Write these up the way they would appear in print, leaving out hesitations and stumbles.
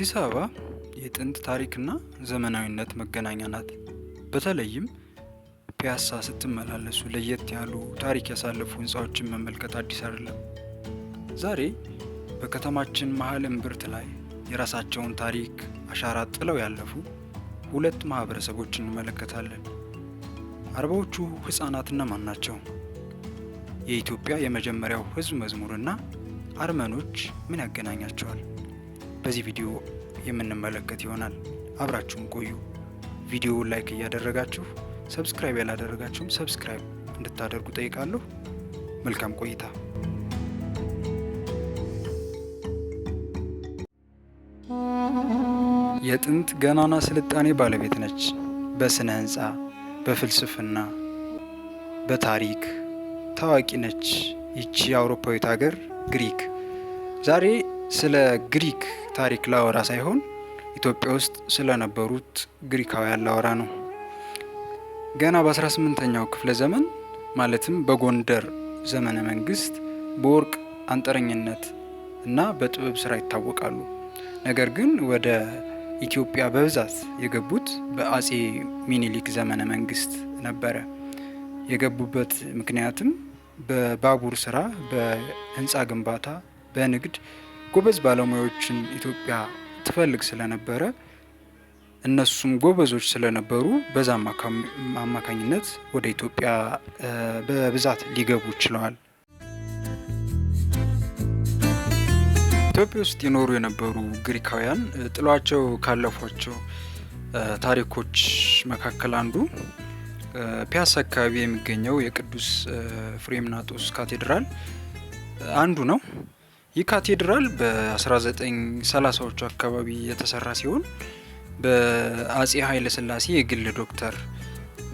አዲስ አበባ የጥንት ታሪክና ዘመናዊነት መገናኛ ናት። በተለይም ፒያሳ ስትመላለሱ ለየት ያሉ ታሪክ ያሳለፉ ህንፃዎችን መመልከት አዲስ አይደለም። ዛሬ በከተማችን መሀል እምብርት ላይ የራሳቸውን ታሪክ አሻራ ጥለው ያለፉ ሁለት ማህበረሰቦች እንመለከታለን። 40ዎቹ ህፃናት እነማን ናቸው? የኢትዮጵያ የመጀመሪያው ህዝብ መዝሙርና አርመኖች ምን ያገናኛቸዋል? በዚህ ቪዲዮ የምንመለከት ይሆናል። አብራችሁን ቆዩ። ቪዲዮውን like እያደረጋችሁ፣ subscribe ያላደረጋችሁም subscribe እንድታደርጉ ጠይቃለሁ። መልካም ቆይታ። የጥንት ገናና ስልጣኔ ባለቤት ነች። በስነ ህንፃ፣ በፍልስፍና፣ በታሪክ ታዋቂ ነች። ይቺ የአውሮፓዊት ሀገር ግሪክ። ዛሬ ስለ ግሪክ ታሪክ ላወራ ሳይሆን ኢትዮጵያ ውስጥ ስለነበሩት ግሪካውያን ላወራ ነው። ገና በ18ኛው ክፍለ ዘመን፣ ማለትም በጎንደር ዘመነ መንግስት፣ በወርቅ አንጥረኝነት እና በጥበብ ስራ ይታወቃሉ። ነገር ግን ወደ ኢትዮጵያ በብዛት የገቡት በአጼ ሚኒሊክ ዘመነ መንግስት ነበረ። የገቡበት ምክንያትም በባቡር ስራ፣ በህንፃ ግንባታ፣ በንግድ ጎበዝ ባለሙያዎችን ኢትዮጵያ ትፈልግ ስለነበረ፣ እነሱም ጎበዞች ስለነበሩ በዛ አማካኝነት ወደ ኢትዮጵያ በብዛት ሊገቡ ችለዋል። ኢትዮጵያ ውስጥ ይኖሩ የነበሩ ግሪካውያን ጥሏቸው ካለፏቸው ታሪኮች መካከል አንዱ ፒያሳ አካባቢ የሚገኘው የቅዱስ ፍሬምናጦስ ካቴድራል አንዱ ነው። ይህ ካቴድራል በ1930ዎቹ አካባቢ የተሰራ ሲሆን በአጼ ኃይለ ሥላሴ የግል ዶክተር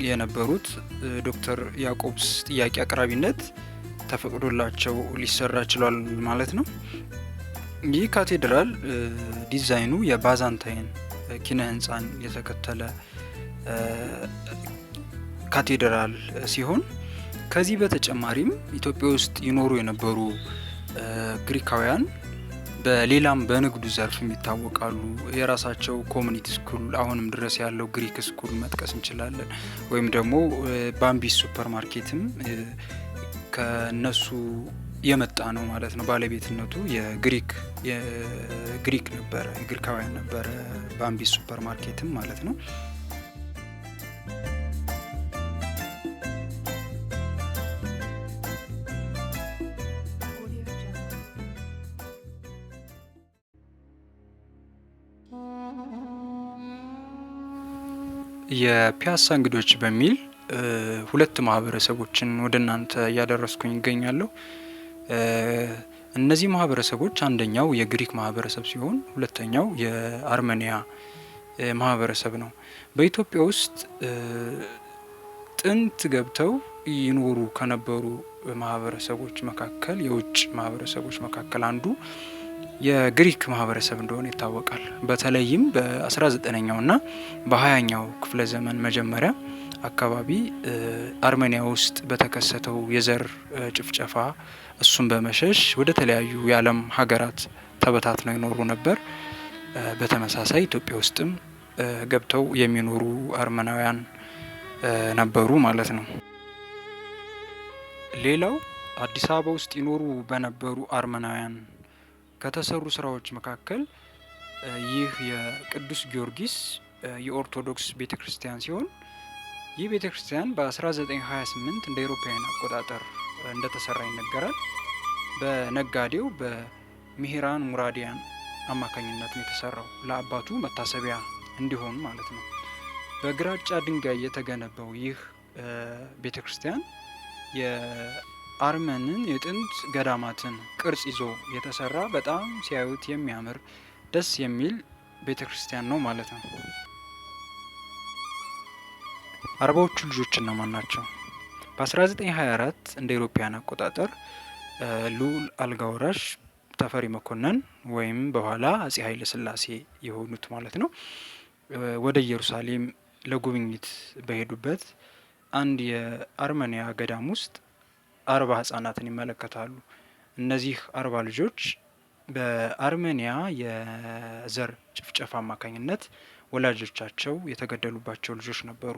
የነበሩት ዶክተር ያዕቆብስ ጥያቄ አቅራቢነት ተፈቅዶላቸው ሊሰራ ችሏል ማለት ነው። ይህ ካቴድራል ዲዛይኑ የባዛንታይን ኪነ ህንፃን የተከተለ ካቴድራል ሲሆን፣ ከዚህ በተጨማሪም ኢትዮጵያ ውስጥ ይኖሩ የነበሩ ግሪካውያን በሌላም በንግዱ ዘርፍም ይታወቃሉ። የራሳቸው community school፣ አሁንም ድረስ ያለው Greek school መጥቀስ እንችላለን። ወይም ደግሞ ባምቢስ ሱፐር ማርኬትም ከነሱ የመጣ ነው ማለት ነው። ባለቤትነቱ የግሪክ ነበረ፣ የግሪካውያን ነበረ ባምቢስ ሱፐር ማርኬትም ማለት ነው። Audio Jungle. የፒያሳ እንግዶች በሚል ሁለት ማህበረሰቦችን ወደ እናንተ እያደረስኩኝ ይገኛለሁ። እነዚህ ማህበረሰቦች አንደኛው የግሪክ ማህበረሰብ ሲሆን ሁለተኛው የአርመኒያ ማህበረሰብ ነው። በኢትዮጵያ ውስጥ ጥንት ገብተው ይኖሩ ከነበሩ ማህበረሰቦች መካከል፣ የውጭ ማህበረሰቦች መካከል አንዱ የግሪክ ማህበረሰብ እንደሆነ ይታወቃል። በተለይም በ19ኛው እና በ20ኛው ክፍለ ዘመን መጀመሪያ አካባቢ አርሜኒያ ውስጥ በተከሰተው የዘር ጭፍጨፋ እሱን በመሸሽ ወደ ተለያዩ የዓለም ሀገራት ተበታትነው ይኖሩ ነበር። በተመሳሳይ ኢትዮጵያ ውስጥም ገብተው የሚኖሩ አርመናውያን ነበሩ ማለት ነው። ሌላው አዲስ አበባ ውስጥ ይኖሩ በነበሩ አርመናውያን ከተሰሩ ስራዎች መካከል ይህ የቅዱስ ጊዮርጊስ የኦርቶዶክስ ቤተ ክርስቲያን ሲሆን፣ ይህ ቤተ ክርስቲያን በ1928 እንደ አውሮፓውያን አቆጣጠር እንደተሰራ ይነገራል። በነጋዴው በሚሄራን ሙራዲያን አማካኝነት ነው የተሰራው፣ ለአባቱ መታሰቢያ እንዲሆን ማለት ነው። በግራጫ ድንጋይ የተገነባው ይህ ቤተ ክርስቲያን የአርመንን የጥንት ገዳማትን ቅርጽ ይዞ የተሰራ፣ በጣም ሲያዩት የሚያምር፣ ደስ የሚል ቤተ ክርስቲያን ነው ማለት ነው። 40ዎቹ ልጆች እነማን ናቸው? በ1924 እንደ አውሮፓውያን አቆጣጠር ልዑል አልጋ ወራሽ ተፈሪ መኮንን፣ ወይም በኋላ አጼ ኃይለ ሥላሴ የሆኑት ማለት ነው፣ ወደ ኢየሩሳሌም ለጉብኝት በሄዱበት አንድ የአርመኒያ ገዳም ውስጥ 40 ህጻናትን ይመለከታሉ። እነዚህ 40 ልጆች በአርሜኒያ የዘር ጭፍጨፋ አማካኝነት ወላጆቻቸው የተገደሉባቸው ልጆች ነበሩ።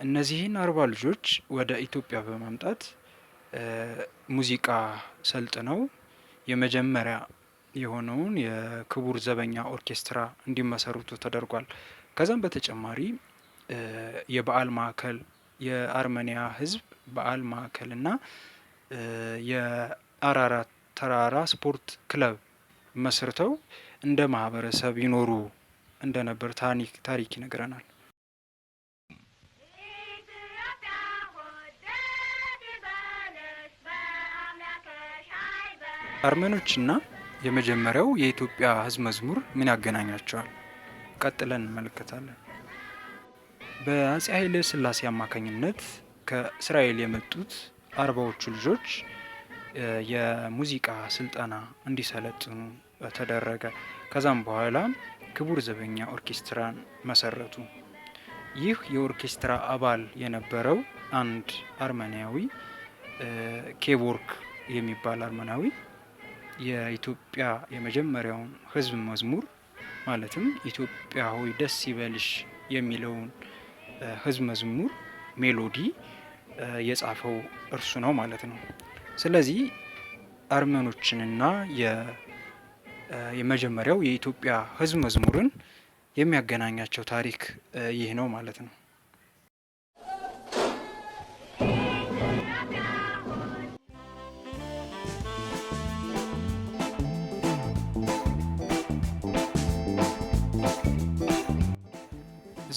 እነዚህን 40 ልጆች ወደ ኢትዮጵያ በማምጣት ሙዚቃ ሰልጥነው የመጀመሪያ የሆነውን የክቡር ዘበኛ ኦርኬስትራ እንዲመሰርቱ ተደርጓል። ከዛም በተጨማሪ የበዓል ማዕከል፣ የአርመኒያ ሕዝብ በዓል ማዕከል እና የአራራት ተራራ ስፖርት ክለብ መስርተው እንደ ማህበረሰብ ይኖሩ እንደነበር ታሪክ ይነግረናል። ኢትዮጵያ ወደት ይበልሽ በአምላክሽ አይበል። አርመኖችና የመጀመሪያው የኢትዮጵያ ሕዝብ መዝሙር ምን ያገናኛቸዋል? ቀጥለን እንመለከታለን። በአጼ ኃይለ ሥላሴ አማካኝነት ከእስራኤል የመጡት 40ዎቹ ልጆች የሙዚቃ ስልጠና እንዲሰለጥኑ ተደረገ። ከዛም በኋላ ክቡር ዘበኛ ኦርኬስትራን መሰረቱ። ይህ የኦርኬስትራ አባል የነበረው አንድ አርመኒያዊ፣ ኬቮርክ የሚባል አርመናዊ፣ የኢትዮጵያ የመጀመሪያውን ህዝብ መዝሙር ማለትም "ኢትዮጵያ ሆይ ደስ ይበልሽ" የሚለውን ህዝብ መዝሙር melody የጻፈው እርሱ ነው ማለት ነው። ስለዚህ አርመኖችንና የመጀመሪያው የኢትዮጵያ ህዝብ መዝሙርን የሚያገናኛቸው ታሪክ ይህ ነው ማለት ነው። ኢትዮጵያ ሆይ።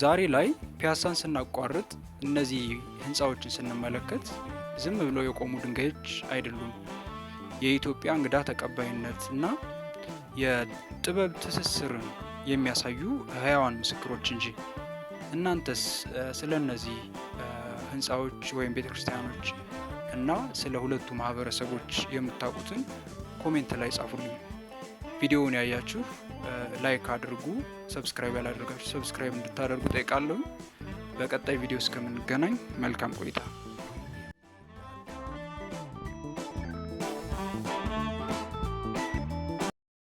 ዛሬ ላይ ፒያሳን ስናቋርጥ እነዚህ ህንፃዎችን ስንመለከት ዝም ብለው የቆሙ ድንጋዮች አይደሉም። የኢትዮጵያ እንግዳ ተቀባይነት እና የጥበብ ትስስርን የሚያሳዩ ህያዋን ምስክሮች እንጂ። እናንተስ ስለ እነዚህ ህንፃዎች ወይም ቤተክርስቲያኖች እና ስለ ሁለቱ ማህበረሰቦች የምታውቁትን comment ላይ ጻፉልኝ። ቪዲዮውን ያያችሁ like አድርጉ። Subscribe ያላደረጋችሁ subscribe እንድታደርጉ ጠይቃለሁ። በቀጣይ ቪዲዮ እስከምንገናኝ መልካም ቆይታ።